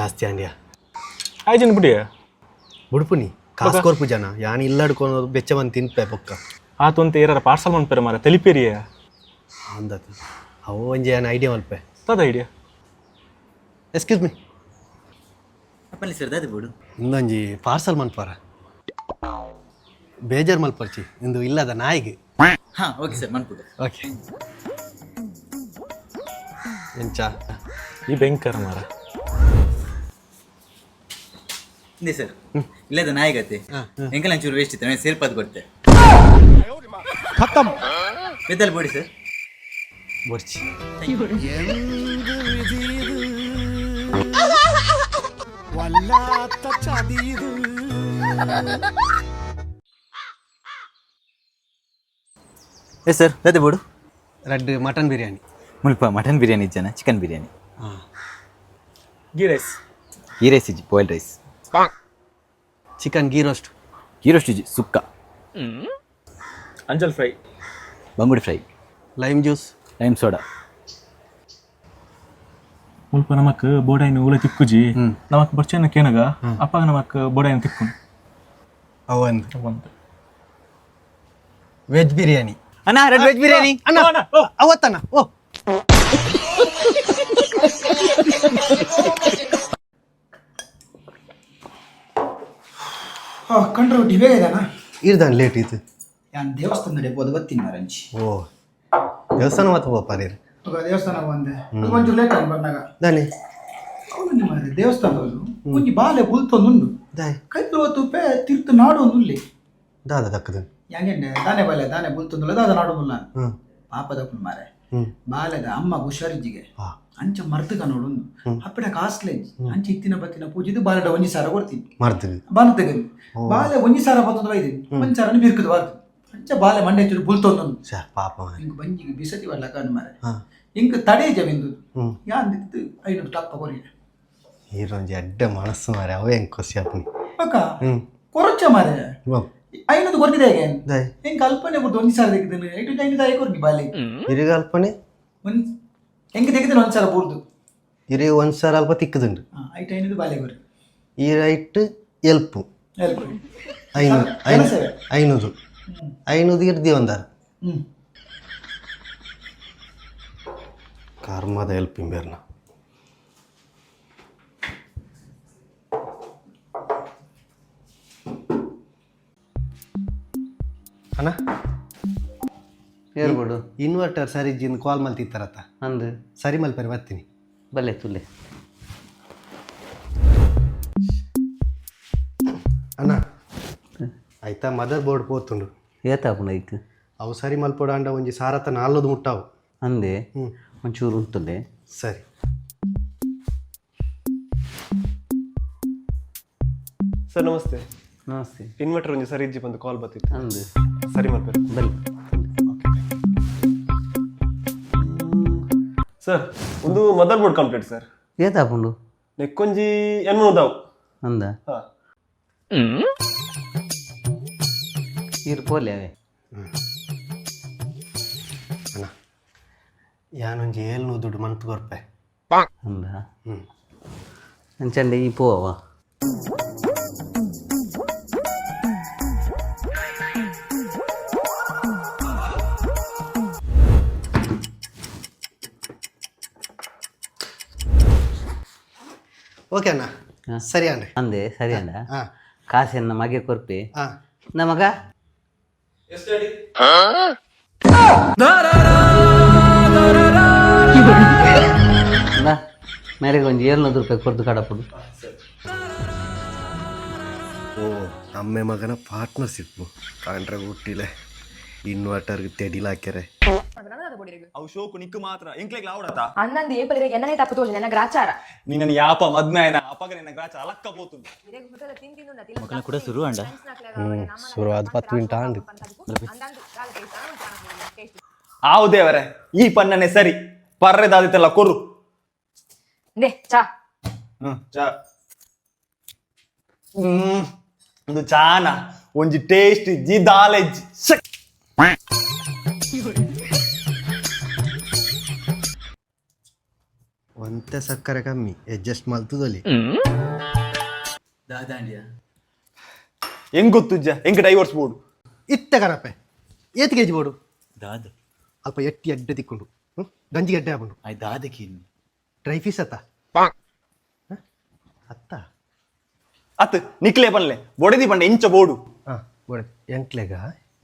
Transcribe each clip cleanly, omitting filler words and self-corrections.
ಜಾಸ್ತಿ ಆಂಡ್ಯಾ. ಆಯ್ಜಿನ ಬಿಡಿ. ಬುಡ್ಪುನಿ, ಕಾಸು ಕೊರ್ಪು ಜನ ಯಾನ್ ಇಲ್ಲಾಡ್ಕೊಂಡು ಬೆಚ್ಚ ಬಂದು ತಿನ್ಪೆ ಬೊಕ್ಕ. ಆತೊಂತೆ ಏರಾರ ಪಾರ್ಸಲ್ ಮನ್ಪೆರ ಮಾರ, ತೆಲಿಪೇರಿಯ. ಅಂದತ್ತು ಅವು ಒಂಜಿ ಏನು ಐಡಿಯಾ ಮಲ್ಪೆ. ತದ ಐಡಿಯಾ. Excuse me. ಅಪ್ಪಲ್ಲಿ ಸರ್, ದಾದ ಬೋಡು? ಇಂದೊಂಜಿ ಪಾರ್ಸಲ್ ಮನ್ಪಾರ, ಬೇಜಾರು ಮಲ್ಪರ್ಚಿ, ಇಂದು ಇಲ್ಲದ ನಾಯಿಗೆ. ಹಾ, ಓಕೆ ಸರ್, ಮನ್ಪುಗ. ಓಕೆ, ಎಂಚ? ಈ ಬೆಂಕರ ಮಾರ. ಹಿಂದೆ ಸರ್, ಇಲ್ಲದ ನಾಯಿಗತೆ ಎಂಕಲ್ ಒಂಚೂರು ವೇಸ್ಟ್ ಇತ್ತು, ನಾನು ಸೇರ್ಪಾದ್ ಕೊಡ್ತೆ. ಖತಮ್. ಬೆದ್ದಲ್ ಬೋಡಿ ಸರ್. ಬರ್ಚಿ. വല്ലാത്ത ചതിയത്. ಎಸ್ ಸರ್, ದಾದ ಬೋಡು? ರಡ್ಡು ಮಟನ್ ಬಿರಿಯಾನಿ. ಮುಲ್ಪ ಮಟನ್ ಬಿರಿಯಾನಿ ಇಜ್ಜನ, ಚಿಕನ್ ಬಿರಿಯಾನಿ. ಹಾಂ. ಗೀ ರೈಸ್. ಗೀ ರೈಸ್ ಇಜ್ಜಿ, boil rice. Chicken ghee roast. Ghee roast ಇಜ್ಜಿ, sukka. ಅಂಜಲ್ fry. Bangudi fry. Lime juice. Lime soda. ಮುಲ್ಪ ನಮಕ್ ಬೋಡಾಯಿನ ಊಲ ತಿಕ್ಕುಜಿ. ನಮಕ್ ಬೊರ್ಚೆನ ಕೇನಗ ಅಪ್ಪಾಗ ನಮಕ್ ಬೋಡಾಯಿನ ತಿಕ್ಕು. ಅವಂದು. ಒಂದು. ವೆಜ್ ಬಿರಿಯಾನಿ. ಅಣ್ಣ, ಎರಡು ವೆಜ್ ಬಿರಿಯಾನಿ. ಅಣ್ಣ, ಅವತ್ತಣ್ಣ, ಓ. ಕಂಡ್ರೆ ಬೇಗ ಇದಾನ. ಇರ್ದಾನ ಲೇಟ್ ಇತ್ತು. ಯಾನ್ ದೇವಸ್ಥಾನದ ಹೋದ ಬತ್ತೀನಿ ಮರಂಚಿ. ಓ, ದೇವಸ್ಥಾನ ಮಾತ್ರ ಹೋಪಾರೀರ್? ದೇವಸ್ಥಾನ ಒಂದೆ, ಅದು ಒಂಚೂರು ಲೇಟ್ ಆಗಿ ಬಂದಾಗ. ದಾನೆ? ಹೌದು, ನಿಮ್ಮ ದೇವಸ್ಥಾನದವರು ಒಂಜಿ ಬಾಲೆ ಬುಲ್ತೊಂದುಂಡು. ದಾಯ್? ಕೈತಲ್ ಹೊತ್ತು ತಿರ್ತು ನಾಡು ಒಂದು ಉಲ್ಲಿ. ದಾದ ದಕ್ಕದ? ಯಾಂಗೆಂಡೆ ದಾನೆ ಬಾಲೆ ದಾನೆ ಬುಲ್ತೊಂದುಲ್ಲ, ದಾದ ನಾಡು ಮುಲ್ಲ. ಹ್ಮ್. ಪಾಪದ ಮಾರೆ. ಹ್ಮ್. ಬಾಲೆದ ಅಮ್ಮ ಹುಷಾರಿಜ್ಜಿಗೆ. ಹಾ. ಅಂಚ ಮರ್ತು ನೋಡೊಂದು ಅಪ್ಪಡ ಕಾಸ್ಲೆ ಅಂಚ ಇತ್ತಿನ ಬತ್ತಿನ ಪೂಜಿದು ಬಾಲೆಡ ಒಂಜಿ ಸಾರ ಕೊಡ್ತೀನಿ. ಮರ್ತಿಗೆ? ಬಾಲತೆಗೆ ಬಾಲೆ ಒಂಜಿ ಸಾರ ಬತ್ತೊಂದು ಬೈದಿನಿ, ಒಂಜಿ ಸಾರನ ಬಿರ್ಕುದು ಬಾರ್ದು, ಅಂಚ ಬಾಲೆ ಮಂಡೆ ಚೂರು ಬುಲ್ತೊಂದು. ಶ, ಪಾಪ ಮಾರ್ರೆ. ಇಂಕ್ ಬಂಜಿಗೆ ಬಿಸತಿ ಬರ್ಲ ಕಾನು ಮಾರೆ. ಹಾ. ಇಂಕ್ ತಡೆ ಜವಿಂದು. ಹ್ಮ್. ಯಾನ್ 500 ಟಪ್ಪ ಕೊರಿ. ಈರೊಂಜಿ ಅಡ್ಡ ಮನಸ್ಸು ಮಾರೆ, ಅವೇ ಹೆಂಗೆ ಖುಷಿ ಆಪುನಿ. ಅಕ್ಕ. ಹ್ಮ್. ಕೊರಚ ಮಾರೆ. ಬಾ. 500 ಕೊರ್ನಿದೆ ಹೇಗೆ? ದಾಯ್? ಎಂಕ್ ಅಲ್ಪನೆ ಕೊಡ್ದು ಒಂಜಿ ಸಾರ ತೆಗ್ದನು, ಐಟು 500 ಆಯಿ ಕೊರ್ನಿ ಬಾಲೆ. ಇರಿಗ ಅಲ್ಪನೆ? ಒಂಜ್ ಎಂಕ್ ತೆಗ್ದನು ಒಂಜಿ ಸಾರ ಬೂರ್ದು. ಇರಿ ಒಂದು ಸಾರ ಅಲ್ಪ ತಿಕ್ಕದುಂಡು. ಹಾ, ಐಟು 500 ಬಾಲೆ ಕೊರಿ. ಈ ರೈಟ್ ಎಲ್ಪು. ಎಲ್ಪ. 500. ಕೆಲಸವೇ? 500 500 ಇರ್ದಿ ಒಂದಾರ. ಹ್ಮ್. ಕರ್ಮದ ಎಲ್ಪ್ ಇಂಬೇರ್ನ. ಅಣ್ಣ. ಏರ್ಬೋಡು? ಇನ್ವರ್ಟರ್ ಸರಿ ಜಿನ್ ಕಾಲ್ ಮಲ್ತಿತ್ತಾರತ್ತ. ಅಂದು. ಸರಿ ಮಲ್ಪರಿ ಬರ್ತೀನಿ. ಬಲ್ಲೆ ತುಲೆ. ಅಣ್ಣ, ಆಯ್ತಾ, ಮದರ್ ಬೋರ್ಡ್ ಪೋತುಂಡು. ಏತಾಪುಂಡು ಐಕ್? ಅವು ಸರಿ ಮಲ್ಪೊಡ ಅಂಡ ಒಂಜಿ ಸಾರತ್ತ ನಾಲ್ನೂದು ಮುಟ್ಟಾವು. ಅಂದೆ, ಒಂಚೂರು ಉಂಟುಲೆ. ಸರಿ. ಸರ್, ನಮಸ್ತೆ. ನಮಸ್ತೆ. ಇನ್ವರ್ಟರ್ ಒಂಜಿ ಸರಿ ಇಜ್ಜಿ ಬಂದು ಕಾಲ್ ಬರ್ತಿತ್ತು. ಅಂದು. ಸರಿ ಮಾಡ್ಬೇಕು. ಬಲ್ಲೆ. ಸರ್, ಒಂದು ಮದರ್ ಬೋರ್ಡ್ ಕಂಪ್ಲೀಟ್ ಸರ್. ಏತಾಪುಂಡು? ನೆಕ್ಕೊಂಜಿ ಎನ್ಮೂದಾವು. ಅಂದ. ಹಾ. ಈರು ಪೋಲೆ ಅವೇ. ಅಣ್ಣ, ಯಾನೊಂಜಿ 700 ದುಡ್ಡು ಮಂತ್ ಕೊರ್ಪೆ. ಅಂದ. ಹ್ಞೂ. ಅಂಚಂಡೆ ಈ ಪೋವ. ಓಕೆ ಅಣ್ಣ, ಸರಿ ಅಣ್ಣ. ಅಂದೆ, ಸರಿ ಅಂದ. ಹಾಂ. ಕಾಸೆನ್ನ ಮಗೆ ಕೊರ್ಪಿ. ಹಾಂ. ನಮಗ ಮೇರೆಗೆ ಒಂಜಿ 700 ರೂಪಾಯಿ ಕೊರ್ದು ಕಡಪುಡು. ಓ, ಅಮ್ಮೆ ಮಗನ ಪಾರ್ಟ್ನರ್ಶಿಪ್ಪು ಕಾಂಟ್ರೆ ಹುಟ್ಟಿಲೆ ಇನ್ವರ್ಟರ್ಗೆ ತೆಡಿಲ್ ಹಾಕ್ಯಾರೆ. ಅವು ಶೋಕು ನಿಕ್ಕು ಮಾತ್ರ, ಎಂಕ್ಲೆಗ್ ಲಾವಡತ. ಅನ್ನಂದು ಏಪಲಿರೆ ಎನ್ನನೇ ತಪ್ಪು ತೋಜ ನನ್ನ ಗ್ರಾಚಾರ. ನಿನ್ನನ್ನು ಯಾಪ ಮದ್ಮೆ ಆಯ್ನ ಅಪಗ ನಿನ್ನ ಗ್ರಾಚ ಅಲಕ್ಕ ಪೋತುಂಡು. ಮಗನ ಕೂಡ ಶುರು ಅಂಡ. ಹ್ಞೂ, ಶುರು ಅದು 10 ಮಿನಿಟ್ ಆಂಡ್. ಆವು ದೇವರೇ, ಈ ಪನ್ನನೆ ಸರಿ ಪರ್ರೆದಾದಿತ್ತೆಲ್ಲ ಕೊರು. ದೆ ಚಾ. ಹ್ಮ್, ಚಾ. ಹ್ಮ್, ಒಂದು ಚಾನ ಒಂಜಿ ಟೇಸ್ಟ್ ಇಜ್ಜಿ, ದಾಲ ಇಜ್ಜಿ. ಶ್ಶೆ. ಒಂತೆ ಸಕ್ಕರೆ ಕಮ್ಮಿ ಅಡ್ಜಸ್ಟ್ ಮಲ್ತದಲ್ಲಿ. ದಾದಾಂಡಿಯಾ. ಹೆಂಗ್ ಗೊತ್ತುಜ್ಜ, ಎಂಕ್ ಡೈವರ್ಸ್ ಬೋರ್ಡು. ಇತ್ತೆ ಕರಪೆ ಏತ್ ಕೆಜಿ ಬೋಡು? ದಾದ? ಅಲ್ಪ ಎಟ್ಟಿ ಎಡ್ಡೆ ತಿಕ್ಕೊಂಡು ಗಂಜಿ ಎಡ್ಡೆ ಆಪುಂಡು. ಆಯ್ ದಾದಕಿ. ಡ್ರೈ ಫಿಶ್ ಅತ್ತ ಅತ್ತ. ಅತ್ ನಿಕ್ಲೆ ಪನ್ಲೆ, ಬೊಡೆದಿ ಪಂಡ ಇಂಚ ಬೋಡು. ಹಾ ಬೋಡೆ, ಎಂಕ್ಲೆಗ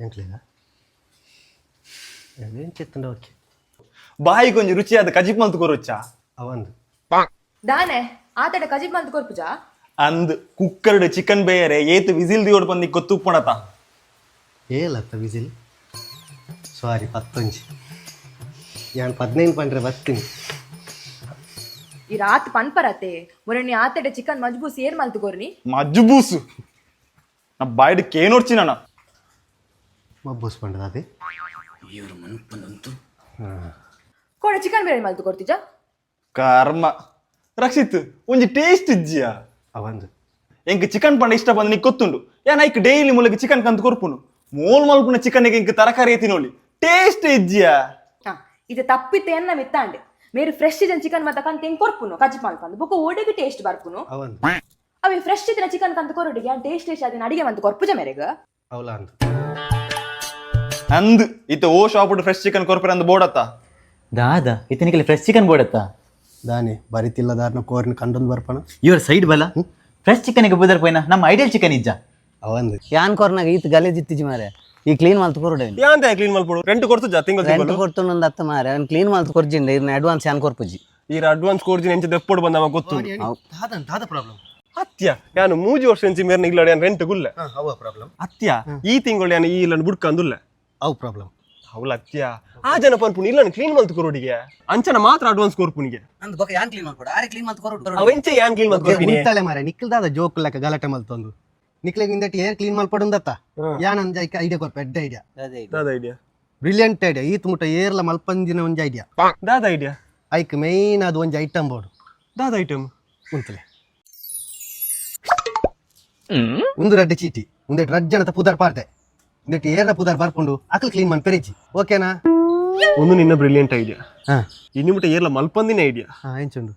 ಎಂಕ್ಲೆಗ ಎಂಚೆತ್ತುಂಡ ಓಕೆ. ಬಾಯಿಗೊಂಜಿ ರುಚಿಯಾದ ಕಜಿಪ್ ಮಲ್ತು ಕೊರುಚ್ಚ. ಅವಂದು. ದಾನೆ ಆತಡ ಕಜಿಪ್ ಮಲ್ತ್ ಕೊರ್ಪುಜಾ? ಅಂದ್ ಕುಕ್ಕರ್ಡ್ ಚಿಕನ್ ಬೇಯರೆ ಏತ್ ವಿಸಿಲ್ ದಿಯೋಡ್ ಬಂದಿ ಗೊತ್ತುಪ್ಪಣತ. ಏಲತ್ತ ವಿಸಿಲ್? ಸಾರಿ, ಪತ್ತೊಂಜಿ, ಯಾನ್ 15 ಪಂಡ್ರೆ ಬರ್ತೀನಿ. ಈ ರಾತ್ ಪನ್ಪರತೆ ಮೊರಣಿ ಆತಡ ಚಿಕನ್ ಮಜ್ಬೂಸ್ ಏರ್ ಮಲ್ತ್ ಕೊರ್ನಿ? ಮಜ್ಬೂಸು ನಾ ಬಾಯ್ಡ್ ಕೇನೋಡ್ಚಿ ನಾನ. ಮಬ್ಬೂಸ್ ಪಂಡದ ಅದೇ. ಇವರು ಮನ್ಪಂದಂತು. ಕೋಡ ಚಿಕನ್ ಬಿರಿಯಾನಿ ಮಲ್ತ್ ಕೊರ್ತಿಜಾ? ಕರ್ಮ ರಕ್ಷಿತ್, ಒಂಜಿ ಟೇಸ್ಟ್ ಇಜ್ಜಿಯಾ. ಅವಂದು. ಎಂಕ್ ಚಿಕನ್ ಪಂಡ ಇಷ್ಟ ಬಂದು ನಿಕ್ ಗೊತ್ತುಂಡು. ಯಾನ್ ಐಕ್ ಡೈಲಿ ಮೂಲಕ ಚಿಕನ್ ಕಂತು ಕೊರ್ಪುನು. ಮೋಲ್ ಮಲ್ಪುನ ಚಿಕನ್ ಎಂಕ್ ತರಕಾರಿ ತಿನ್ನೋಲಿ, ಟೇಸ್ಟ್ ಇಜ್ಜಿಯಾ. ಹಾ, ಇದು ತಪ್ಪಿತ್ತೆ ಎನ್ನ ಮಿತ್ತಾಂಡೆ. ಮೇರು ಫ್ರೆಶ್ ಇಜನ್ ಚಿಕನ್ ಮತ್ತ ಕಂತ ಹೆಂಗ್ ಕೊರ್ಪುನು ಕಜಿಪ್ ಮಲ್ಪಂದು ಬೊಕ ಓಡೆಗ್ ಟೇಸ್ಟ್ ಬರ್ಪುನು. ಅವಂದು. ಅವೆ ಫ್ರೆಶ್ ಇತ್ತಿನ ಚಿಕನ್ ಕಂತ ಕೊರೊಡಿಗೆ ಯಾನ್ ಟೇಸ್ಟ್ ಟೇಸ್ಟ್ ಅದನ್ನ ಅಡಿಗೆ ಮಂತ್ ಕೊರ್ಪುಜ ಮೇರೆಗ್. ಅವಲ ಅಂದು. ಅಂದ್ ಇತ್ತ ಓ shop fresh chicken ಕೊರ್ಪರೆ ಅಂದ್ ಬೋಡತ್ತ. ದಾದ ಇತನಿಕಲಿ ಫ್ರೆಶ್ ಚಿಕನ್ ಬೋಡತ್ತ? ದಾನೆ ಬರಿತಿಲ್ಲದಾರ್ನ ಕೋರಿನ ಕಂಡೊಂದು ಬರ್ಪಣ. ಇವ್ರ ಸೈಡ್ ಬಲ ಫ್ರೆಶ್ ಚಿಕನ್ ಬುದರ್ ಪೋಯ್ನ ನಮ್ಮ ಐಡಿಯಲ್ ಚಿಕನ್ ಇಜ್ಜ. ಅವಂದು. ಯಾನ್ ಕೊರ್ನಾಗ ಈತ್ ಗಲೇಜ್ ಇತ್ತಿಜಿ ಮಾರೆ, ಈ ಕ್ಲೀನ್ ಮಲ್ತ್ ಕೊರಡೆ. ಯಾಂತ ಕ್ಲೀನ್ ಮಲ್ಪಡು? ರೆಂಟ್ ಕೊಡ್ತುಜ ತಿಂಗಳು? ರೆಂಟ್ ತಿಂಗಳು ಕೊಡ್ತುಂಡು ಅತ್ತ ಮಾರೆ, ಅವ್ನು ಕ್ಲೀನ್ ಮಲ್ತ್ ಕೊರ್ಜಿಂಡ ಇರ್ನ ಅಡ್ವಾನ್ಸ್ ಯಾನ್ ಕೊರ್ಪುಜಿ. ಈ ಅಡ್ವಾನ್ಸ್ ಕೊಡ್ಜಿನ ಎಂಚ ದೆಪ್ಪೊಡು ಬಂದ ನಮಗ್ ಗೊತ್ತುಂಡು. ದಾದ ದಾದ ಪ್ರಾಬ್ಲಮ್? ಅತ್ಯ, ಯಾನು ಮೂಜಿ ವರ್ಷ ಎಂಚಿ ಮೇರ್ನ ಇಲ್ಲ ಯಾನ್ ರೆಂಟ್ ಗುಲ್ಲೆ. ಅವ ಪ್ರಾಬ್ಲಮ್. ಅತ್ಯ, ಈ ತಿಂಗಳು ಯಾನು ಈ ಇಲ್ಲ ಬುಡ್ಕಂದುಲ್ಲ. ಅವು ಪ್ರಾಬ್ಲಮ್. ಅವಳ ಅತ್ಯ, ಆ ಜನ ಪನ್ಪುಣಿ ಇಲ್ಲ ಕ್ಲೀನ್ ಮಲ್ತ್ ಕೊರೋಡಿಗೆ, ಅಂಚನ ಮಾತ್ರ ಅಡ್ವಾನ್ಸ್ ಕೊರ್ಪುನಿಗೆ. ಅಂದ್ ಬೊಕ ಯಾನ್ ಕ್ಲೀನ್ ಮಲ್ಪಡ, ಆರೆ ಕ್ಲೀನ್ ಮಲ್ತ್ ಕೊರಡು. ಅವೆಂಚ ಯಾನ್ ಕ್ಲೀನ್ ಮಲ್ತ್ ಕೊರ್ಪಿನಿ? ಉಂತಾಳೆ ಮಾರೆ, ನಿಕ್ಲ್ದಾದ ಜೋಕ್ ಲೆಕ್ಕ ಗಲಾಟೆ ಮಲ್ತೊಂದು. ನಿಕ್ಲೆಗ್ ಇಂದಟ್ ಏರ್ ಕ್ಲೀನ್ ಮಲ್ಪಡುಂದತ್ತ? ಯಾನ್ ಅಂಜ ಐಡಿಯಾ ಕೊರ್ಪ, ಎಡ್ಡೆ ಐಡಿಯಾ. ಅದೇ. ದಾದ idea? Brilliant idea, ಈತ್ ಮುಟ್ಟ ಏರ್ಲ ಮಲ್ಪಂದಿನ ಒಂಜಿ ಐಡಿಯಾ. ದಾದ ಐಡಿಯಾ? ಐಕ್ ಮೇಯ್ನ್ ಅದು ಒಂಜಿ ಐಟಮ್ ಬೋರ್ಡು. ದಾದ ಐಟಮ್? ಉಂತಲೆ, ಒಂದು ರಡ್ಡೆ ಚೀಟಿ ಒಂದೆಟ್ ರಡ್ಡ್ ಜನತ ಪುದರ್ ಪಾಡ್ದೆ. ಇಂದೆಟ್ ಏರ್ನ ಪುದರ್ ಬರ್ಪುಂಡು ಅಕಲ್ ಕ್ಲೀನ್ ಮನ್ ಪೆರಿಚಿ, ಓಕೆನಾ? ಒಂದು ನಿನ್ನ ಬ್ರಿಲಿಯಂಟ್ ಐಡಿಯಾ. ಹಾ. ಇನ್ನು ಮುಟ್ಟ ಏರ್ಲ ಮಲ್ಪಂದಿನ ಐಡಿಯಾ. ಹಾ, ಎಂಚುಂಡು?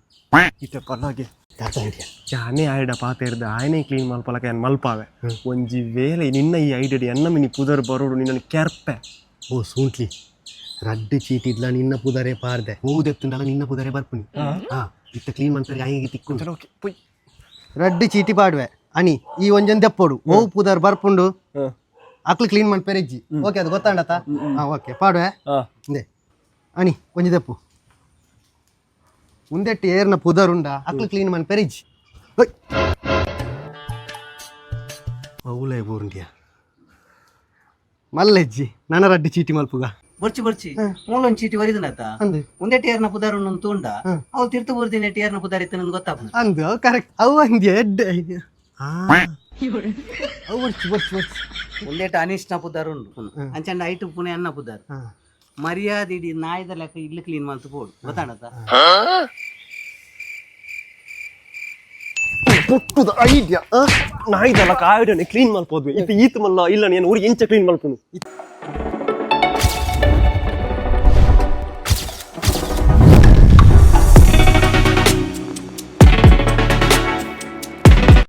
ಇತ್ತ ಪಲ್ಲಾಗೆ. ದಾದ ಐಡಿಯಾ? ಯಾನೇ ಆಯ್ಡ ಪಾತೆರ್ದ ಆಯನೇ ಕ್ಲೀನ್ ಮಲ್ಪಲಕ ಯಾನ್ ಮಲ್ಪಾವೆ. ಒಂಜಿ ವೇಳೆ ನಿನ್ನ ಈ ಐಡಿಯಾ ಎನ್ನ ಮಿನಿ ಪುದರ್ ಬರೋಡು, ನಿನ್ನ ಕೆರ್ಪೆ. ಓ ಸೂಂಟ್ಲಿ, ರಡ್ಡು ಚೀಟಿ ಇದ್ಲ ನಿನ್ನ ಪುದರೇ ಪಾರ್ದೆ. ಹೋದೆತ್ತುಂಡಲ ನಿನ್ನ ಪುದರೇ ಬರ್ಪುನಿ. ಹಾ, ಇತ್ತ ಕ್ಲೀನ್ ಮನ್ಪೆರೆ ಆಯಿಗೆ ತಿಕ್ಕು. ಓಕೆ ಪೊಯ್. ರಡ್ಡು ಚೀಟಿ ಪಾಡುವೆ ಅಣಿ, ಈ ಒಂಜೊಂದು ದೆಪ್ಪೋಡು. ಓ ಪುದರ್ ಬರ್ಪುಂಡು ಅಕ್ಲು ಕ್ಲೀನ್ ಮನ್ಪೆರೆ ಇಜ್ಜಿ, ಓಕೆ? ಅದು ಗೊತ್ತಾಂಡತ? ಹಾ, ಓಕೆ, ಪಾಡುವೆ. ಇಂದೆ ಅಣಿ, ಒಂಜಿ ದೆಪ್ಪು. ಉಂದೆಟ್ಟು ಏರ್ನ ಪುದರ್ ಉಂಡ ಅಕ್ಲು ಕ್ಲೀನ್ ಮನ್ಪೆರೆ ಇಜ್ಜಿ. ಓಯ್. ಅವಲೇ ಬೋರುಂಡಿಯ ಮಲ್ಲೆಜ್ಜಿ, ನನ ರಡ್ಡು ಚೀಟಿ ಮಲ್ಪುಗ. ಬೊರ್ಚಿ ಬೊರ್ಚಿ, ಮೂಲೊಂದು ಚೀಟಿ ಒರಿದನತ. ಅಂದು. ಒಂದೇ ಟೇರ್ನ ಪುದಾರ್ ಉಂಡು ತೂಂಡ, ಅವು ತಿರ್ತು ಬುರ್ದಿನ ಟೇರ್ನ ಪುದಾರ್ ಇತ್ತು ಗೊತ್ತಾಪುಂಡು. ಅಂದು ಕರೆಕ್ಟ್, ಅವು ಅಂದ್ಯ ಎಡ್ಡೆ ಐಡಿಯಾ. ಅವು ಬರ್ಚಿ ಬರ್ಚಿ ಬರ್ಚಿ. ಒಂದೇಟ ಅನಿಷ್ನ ಪುದಾರ್ ಉಂಡು, ಅಂಚಂಡ ಐಟು ಪುಣೆ ಅನ್ನ ಪುದಾರ್. ಮರ್ಯಾದೆ ಇಡೀ ನಾಯಿದ ಲೆಕ್ಕ ಇಲ್ಲಿ ಕ್ಲೀನ್ ಮಲ್ತು ಪೋಡು, ಗೊತ್ತಾಡತ? ಪುಟ್ಟುದ ಐಡಿಯಾ ನಾಯ್ದಲ್ಲ ಕಾಯ್ಡನೆ ಕ್ಲೀನ್ ಮಲ್ಪೋದ್ವಿ. ಇತ್ತ ಈತ್ ಮಲ್ಲ ಇಲ್ಲ, ನಾನು ಊರಿಗೆ ಎಂಚ ಕ್ಲೀನ್ ಮಲ್ಪುನು?